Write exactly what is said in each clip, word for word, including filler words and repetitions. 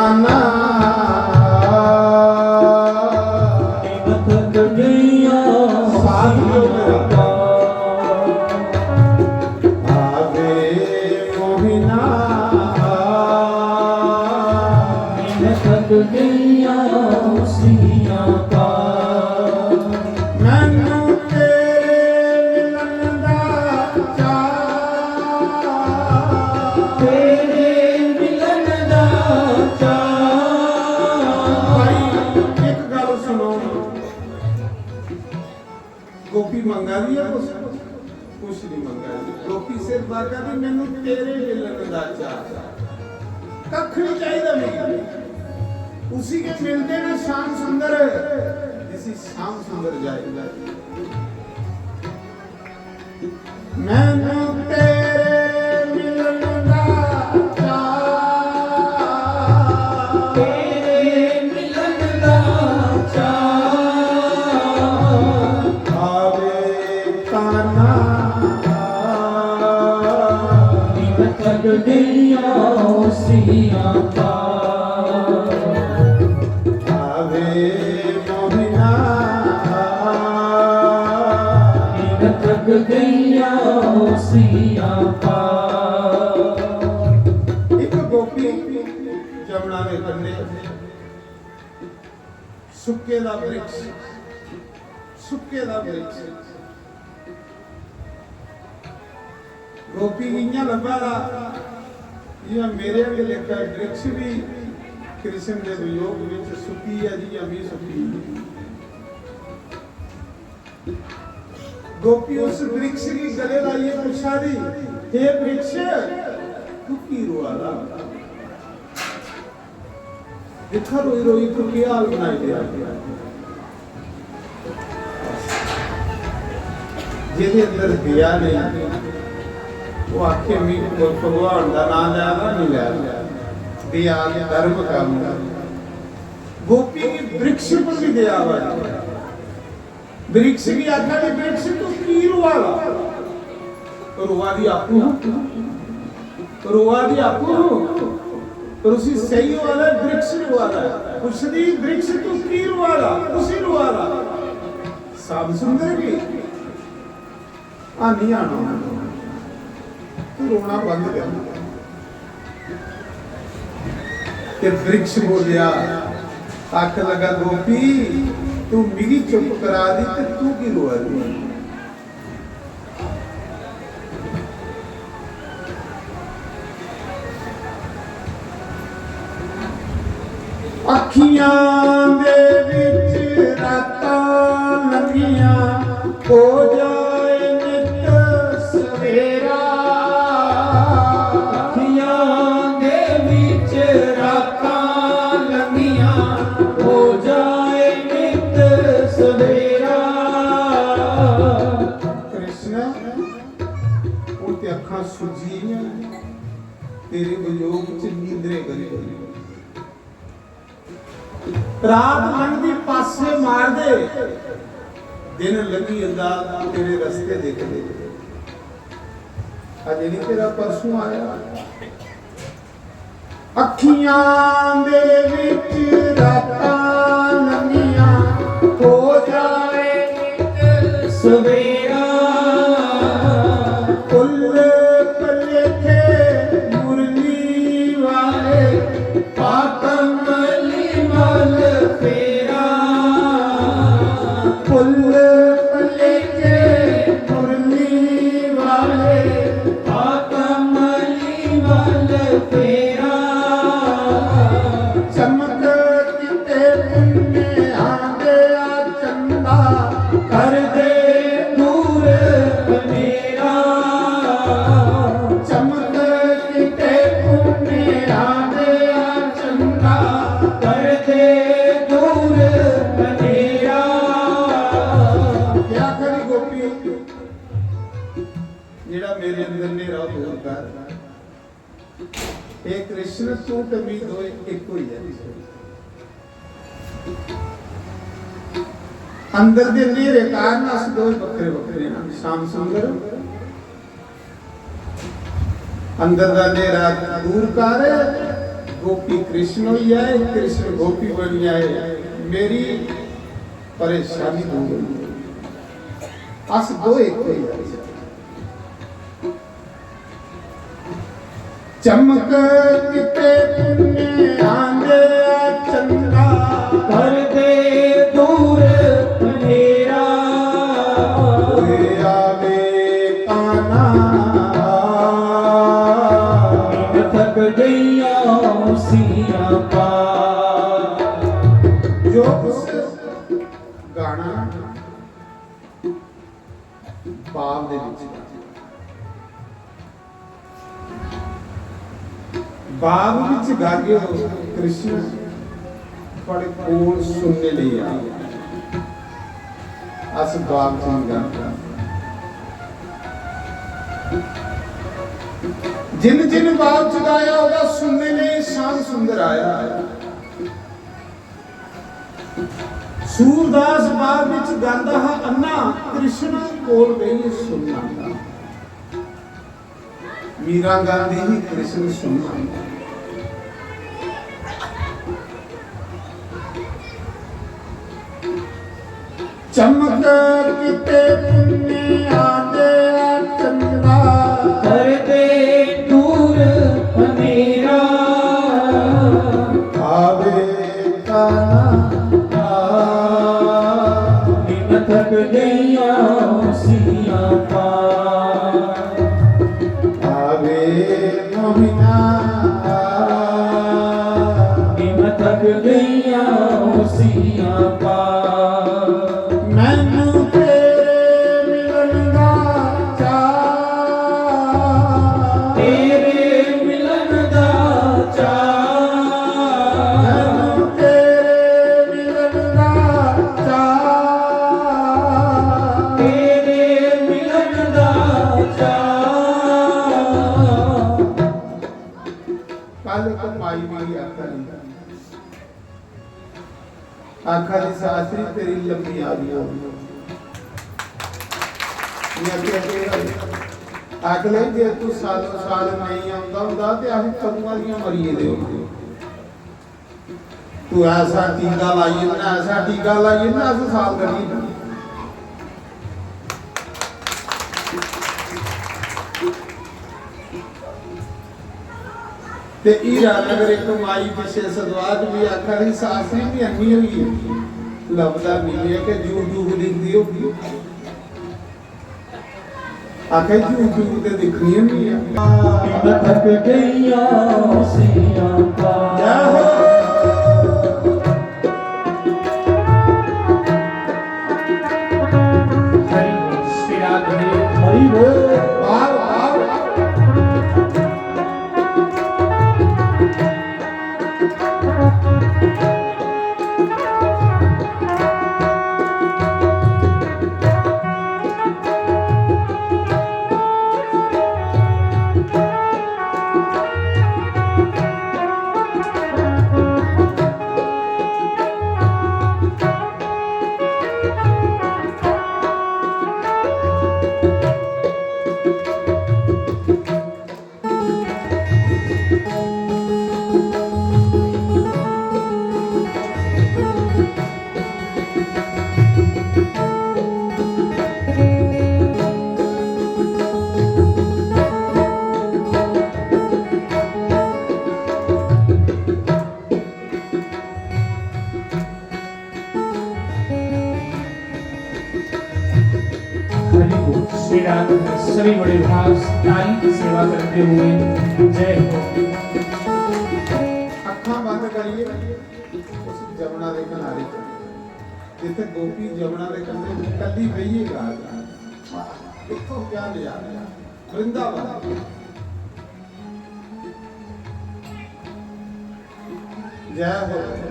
ना। निमक गईयां साथियों मेरा। आवे मोहिना। निमक गईयां सीयां पार। मैनू तेरे मिलन दा चाऽ। तेरे मिलन दा चाऽ। भाई, एक गल सुनो, गोपी मंगा दी है कुछ? कुछ नहीं मंगा दी। गोपी सिर्फ आखा दी, "मैनू तेरे मिलन दा चाऽ, कख नहीं चाहिए मिगी।" उसी के मिलते ना श्याम सुंदर, जिसी श्याम सुंदर जाए। मैनू तेरे मिलन दा चाऽ। तेरे मिलन दा चाऽ। आवे ताना। निमक गईयां सीयां पार। आवे मोहिना। निमक गईयां सीयां पार। एक गोपी जमुना दे कंढे सुक्के दा वृक्ष, सुक्के दा वृक्ष। गोपी गी इ'यां लब्भा दा जि'यां मेरे आह्ले लेखा वृक्ष बी कृष्ण दे वियोग बिच सुक्की गेआ, जि'यां में सुक्की गेई। गोपी उस वृक्ष गी गले लाइयै पुच्छा दी, "हे वृक्ष, तू की रोआ दा?" दिक्खा रोई रोई तू केह् हाल बनाई लेआ। जेह्दे अंदर दया नेईं, ओह् आखे, "मी कोई भगवान दा नांऽ लै दा, निं लै दा।" दया धर्म का मूल। गोपी गी वृक्ष पर भी दया आवा दी। वृक्ष गी आखा दे, "वृक्ष तू की रोआ दा?" रोआ दी आपूं, रोआ दी आपूं, पर उसी सही होआ दा, वृक्ष रोआ दा। पुछदी, "वृक्ष तू की रोआ दा, कुसी रोआ दा?" श्याम सुंदर गी। "हां, नहीं आना, तू रोना बंद कर।" ते वृक्ष बोलिया, आख लगा, "गोपी, तू मिगी चुप करा दी ते तू की रोआ दी?" अखियां दे विच रातां लंघियां, हो जाए नित सवेरा। अखियां दे विच रातां लंघियां, हो जाए नित सवेरा। कृष्ण, हुण ते अखां सुज्जी गेइयां, तेरे वियोग च नींदरे गली गई। रात लंघदी पासे मारदे, दिन लंघी जंदा तेरे रस्ते देखदे। अज नहीं तेरा परसों आया। अखियां दे विच रातां लंघियां, हो जाए नित सवेरा। फुल भलेखे मुरली वाले, पातम मल फेरा। फुल भलेखे मुरली वाले, पातम मल फेरा। चमक किते पुन्ने आंदे आ चंदा, कर दे दूर अंधेरा। चमक किते पुन्ने आंदे आ चंदा, कर दे दूर अंधेरा। क्या करी गोपी, जेड़ा मेरे अंदर नेरा दूर कर। हे कृष्ण, तू ते मी दोए इक होई जाए। अंदर दे नेरे कारण अस दोए बक्खरे बक्खरे हां। श्याम सुंदर, अंदर दा नेरा दूर कर, गोपी कृष्ण होई जाए, कृष्ण गोपी बनी जाए, मेरी परेशानी दूर होई जाए। अस दो इक होई जाए। चमक किते पुन्ने आंदे चंदा, कर दे दूर अंधेरा। कोई आवे काना, थक गईयां सीयां पार। जो कुछ गाना बाग दे विच, बाग विच गागे हो कृष्ण, थुआड़े कोल सुनने लेई आ। अस बाग च नहीं गांदे। जिन जिन बाग च गाया, ओहदा सुनने लेई श्याम सुंदर आया। सूरदास बाग विच गांदा हा, अन्ना कृष्ण कोल बेहियै सुनना। मीरा गांदी ही कृष्ण सुनना। चमक किते पुन्ने आंदे चंदा, कर दे दूर अंधेरा। आवे काना, आ, बिन थक गईयां सीयां पार। आवे मोहिना, बिन थक गईयां सीयां पार। मैनू तेरे मिलन दा चाऽ, तेरे मिलन दा चाऽ। मैनू तेरे मिलन दा चाऽ, तेरे मिलन दा चाऽ। कल इक माई मेरी आखा दी, आखा दी, "शास्त्री, तेरी लम्मी आयु हो।" मैं आखेआ, "केह् गल्ल?" आखन लगी, "जे तू सालों साल नेईं औंदा होंदा ते अस कदूं आह्लियां मरी गेदे होंदे। तू ऐसा टीका लाई जन्ना, ऐसा टीका लाई जन्ना, अस साल कड्ढी जन्ने।" ते हीरा नगर इक माई पिच्छे सदवात भी आखा दी, "शास्त्री भी अन्नी होई गेई, लभदा मिलिया कि YouTube दिखदी होगी।" आखे, "YouTube ते दिक्खनी होनी ऐ।" थक गईयां सीयां पार। जय हो। हरि बोल, श्री राधे। हरि बोल। वाह, वाह। हरि बोल। श्री राम सभी बड़े भाव ताली की सेवा करते हुए जय हो। अखां बंद करिए, उस जमुना दे किनारे, जिथे गोपी जमुना दे कंढे कल्ली बेहिए गा रही। देखो क्या नजारा है, वृंदावन। जय हो।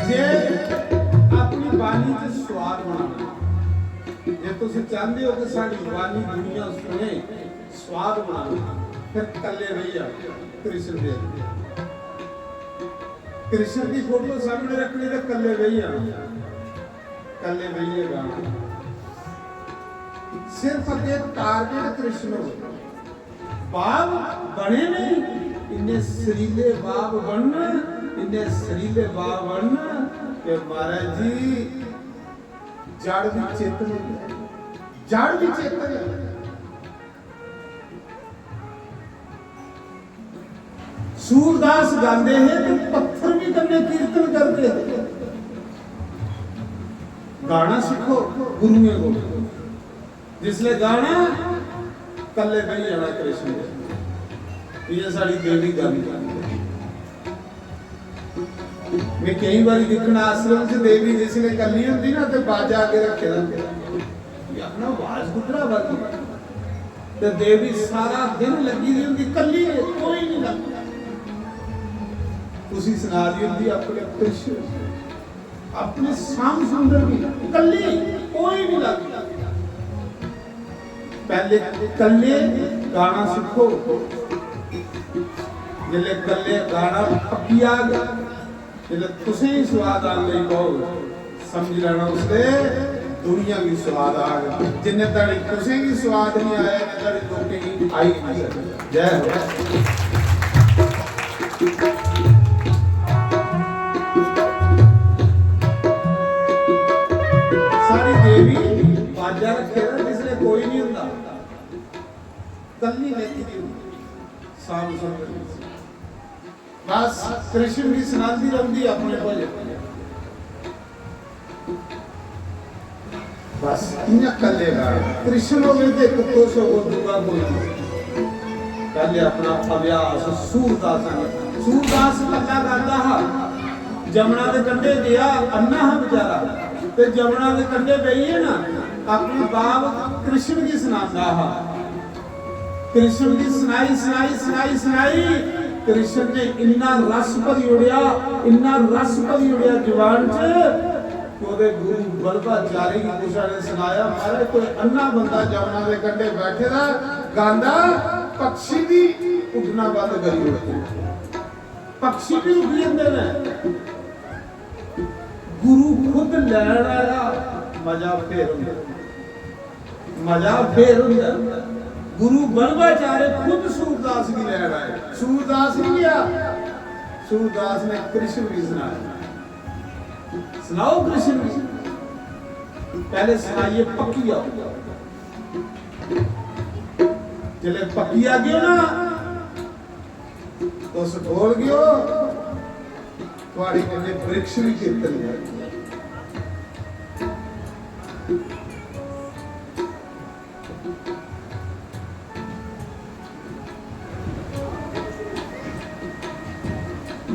जे अपनी बाणी च स्वाद बनाना, जे तुसी चाहंदे हो कि साडी बाणी दुनिया सुने, स्वाद बनाना, फिर कल्ले रेही जाओ कृष्ण दे अग्गें। कृष्ण दी फोटो सामने रखनी ते कल्ले बेही जाना, कल्ले बेहियै गाना। सिर्फ अग्गे टारगेट कृष्ण हो। भाव बने नहीं, इन्ने सरीले भाव बनन, इन्ने सरीले भाव बनन कि महाराज जी जड़ भी चेतन होई जाए, जड़ भी चेतन होई जाए। सूरदास गांदे हे ते पत्थर भी कन्नै कीर्तन करदे हे। गाना सीखो गुरुएं कोल। जिसलै गाना, कल्ले बेही जाना कृष्ण दे। इ'यां साढ़ी देवी गांदी। में केई बारी दिक्खना आश्रम च देवी जिसलै कल्ली होंदी ना ते बाजा अग्गें रक्खे दा होंदा। ये अपना आवाज कुद्धरा आवा दी? ते देवी सारा दिन लग्गी दी होंदी कल्ली, कोई नहीं लगदा। उसी सना दी होंदी अपने कृष्ण, अपने श्याम सुंदर भी, कल्ली, कोई नहीं लगदा। पहले कल्ले गाना सीखो, जिसलै कल्ले गाना पक्की जाग, जिसलै तुसें गी स्वाद आन लगी पौग, समझी लैना उसलै दुनिया गी स्वाद आग। जिन्ने धड़ी तुसें गी स्वाद नहीं आया, इन्ने धड़ी लोकें गी आई नहीं सकदा। जय हो। सारी देवी बाजा रखे दा, जिसलै कोई नहीं होंदा, कल्ली लेती दी होंदी, साम सुंदर। बस कृष्ण दी सनांदी रौंह्दी अपने भजन। बस इ'यां कल्ले दा कृष्ण होवे ते इक खुश होवो, दूआ कोई नहीं। पैह्ले अपना अभ्यास सूरदास ने, सूरदास कल्ला गांदा हा, जमुना दे कंढे गेआ, अन्ना हा बेचारा, ते जमुना दे कंढे बेहियै ना अपने बाप कृष्ण गी सनांदा हा। कृष्ण दी सनाई, सनाई, सनाई, सनाई, कृष्ण ने इन्ना रस भरी ओड़ेआ, इन्ना रस भरी ओड़ेआ जुबान च कि ओह्दे गुरु बल्लभाचारी गी कुसै ने सनाया, "महाराज, कोई अन्ना बंदा जमुना दे कंढे बैठे दा, गांदा, पक्षी भी उड्डना बंद करी ओड़े, पक्षी भी उड्डी जंदे न।" गुरु खुद लैन आया, मजा फिर होंदा। मजा फिर होंदा। गुरु बल्लभाचार्य खुद सूरदास गी लैन आए। सूरदास नहीं गया, सूरदास ने कृष्ण गी सनाया, "सनाओ कृष्ण गी।" पहले सनाइए पक्की आओ। जिसलै पक्की आ गए ना, तुस बोल गयो, थुआड़े कन्नै वृक्ष भी चेतन है।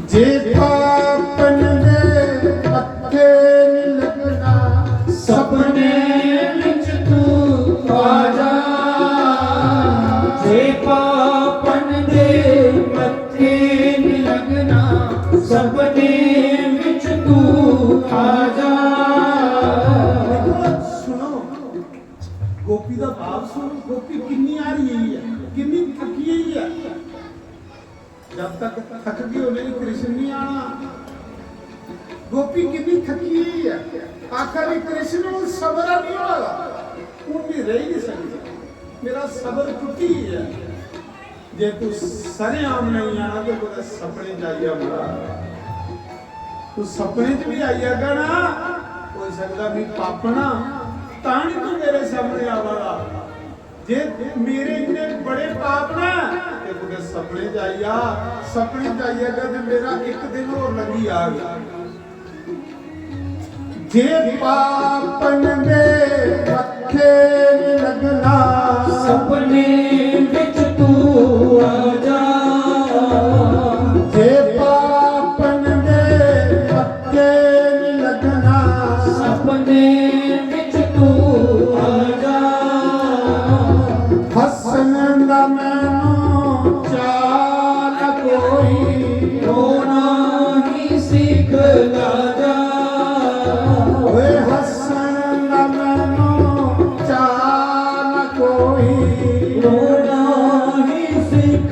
जे पापन दे मत्थे नी लगना, सपने विच तू आ जा। जे पापन दे मत्थे नी लगना, सपने विच तू आ जा। सुनो, गोपी दा भाव सुनो, गोपी किन्नी हारी गई है, किन्नी थकी गई है। जब तक थकगे ओ नहीं, कृष्ण नहीं आना। गोपी किन्नी थकी गई है, आखा दी, "कृष्ण, हून सबर नहीं होआ दा, हून मैं रही नहीं सकदी, मेरा सबर टुटी गया है।" जे तू सरेआम नहीं आना ते कुतै सपने च आई जा, मड़ा। तू सपने च भी आई जागा ना, हो सकदा मैं पापना, तां नहीं तू मेरे सामने आवा दा। जे मेरे इन्ने बड़े पाप ना, ते कुतै सपने च आई जा, सपने च आई जागा ते मेरा इक दिन होर लंघी जाग। जे पापन दे मत्थे नी लगना, सपने विच तू आ जा। जे पापन दे मत्थे नी लगना, सपने विच तू आ जा। हस्सण दा मैनू चाल कोई, रोना ही सीख ला जा। ओए हस्सण दा मैनू चाल कोई, रोना ही सीख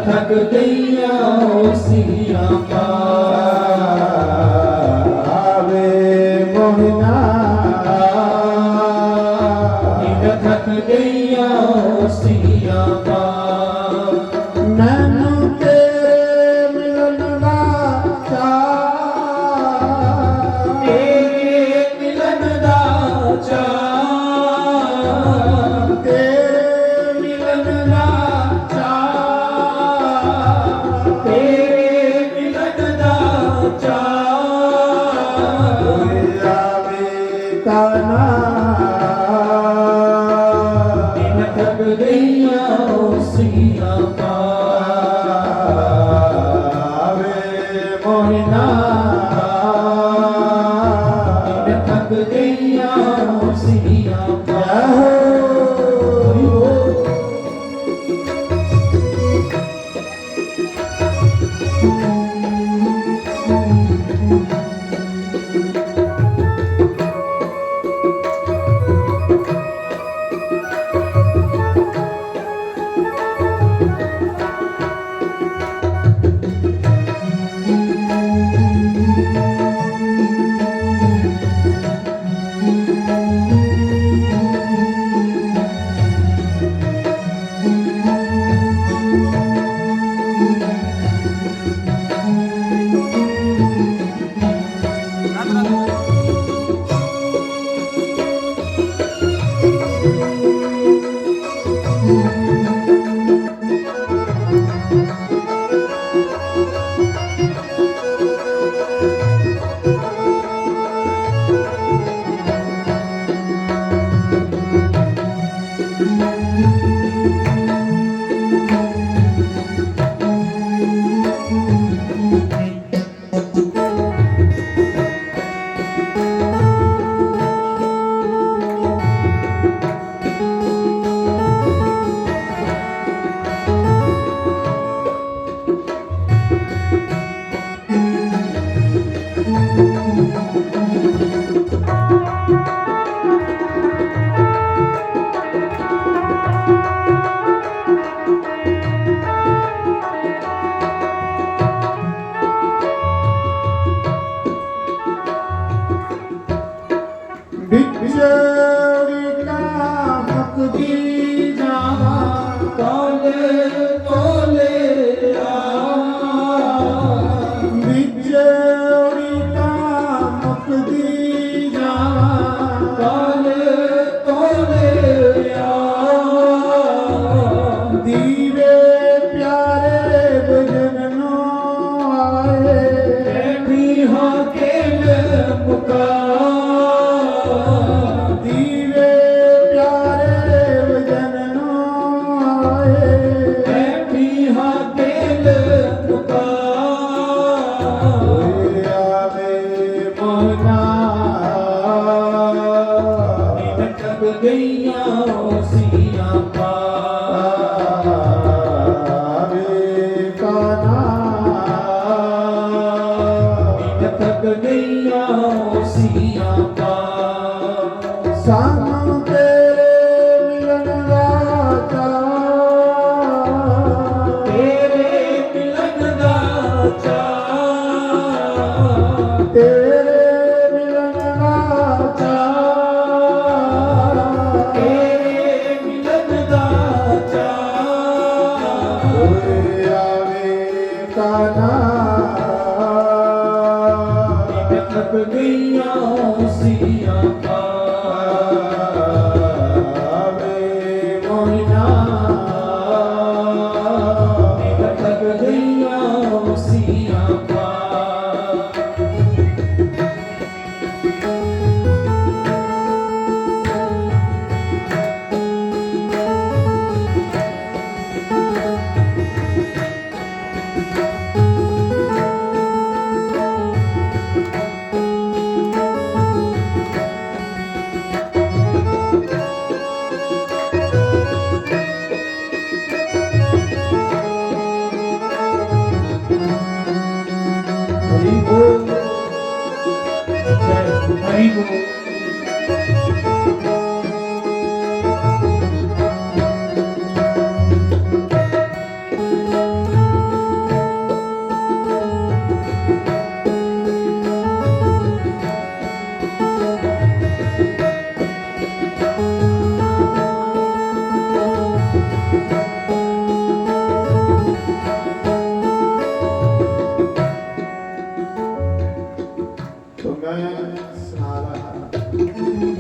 थक गईयां ओ सीयां पावे मोहिना। नीं मैं थक गईयां ओ सीयां पावे। मैनू तेरे मिलन दा चाऽ, तेरे मिलन दा चाऽ, तेरे मिलन दा चाऽ, तेरे मिलन दा चाऽ। होया बेकाना, नीं मैं थक गईयां ओ सीयां पावे मोहिना। नीं मैं थक गईयां ओ सीयां पावे। बिछड़ी कां मुकदी जावां, तौले तौले आ। बिछड़ी कां मुकदी जावां, तौले तौले आ। दीवे प्यारे भजन नूं आए, बैठी हां केल मुका। दीवे प्यारे भजन नूं आए, बैठी हां केल मुका। होया वे मोहना, नीं मैं थक गईयां ओ सीयां पावे काना। नीं मैं थक गईयां ओ सीयां पावे। सानू तेरे मिलन दा चाऽ, तेरे मिलन दा चाऽ, तेरे मिलन दा चाऽ, तेरे मिलन दा चाऽ। होया वे काना, थक गईयां ओ सीयां पावे मोहिना, थक गईयां ओ सीयां पावे। मैं सना रहा।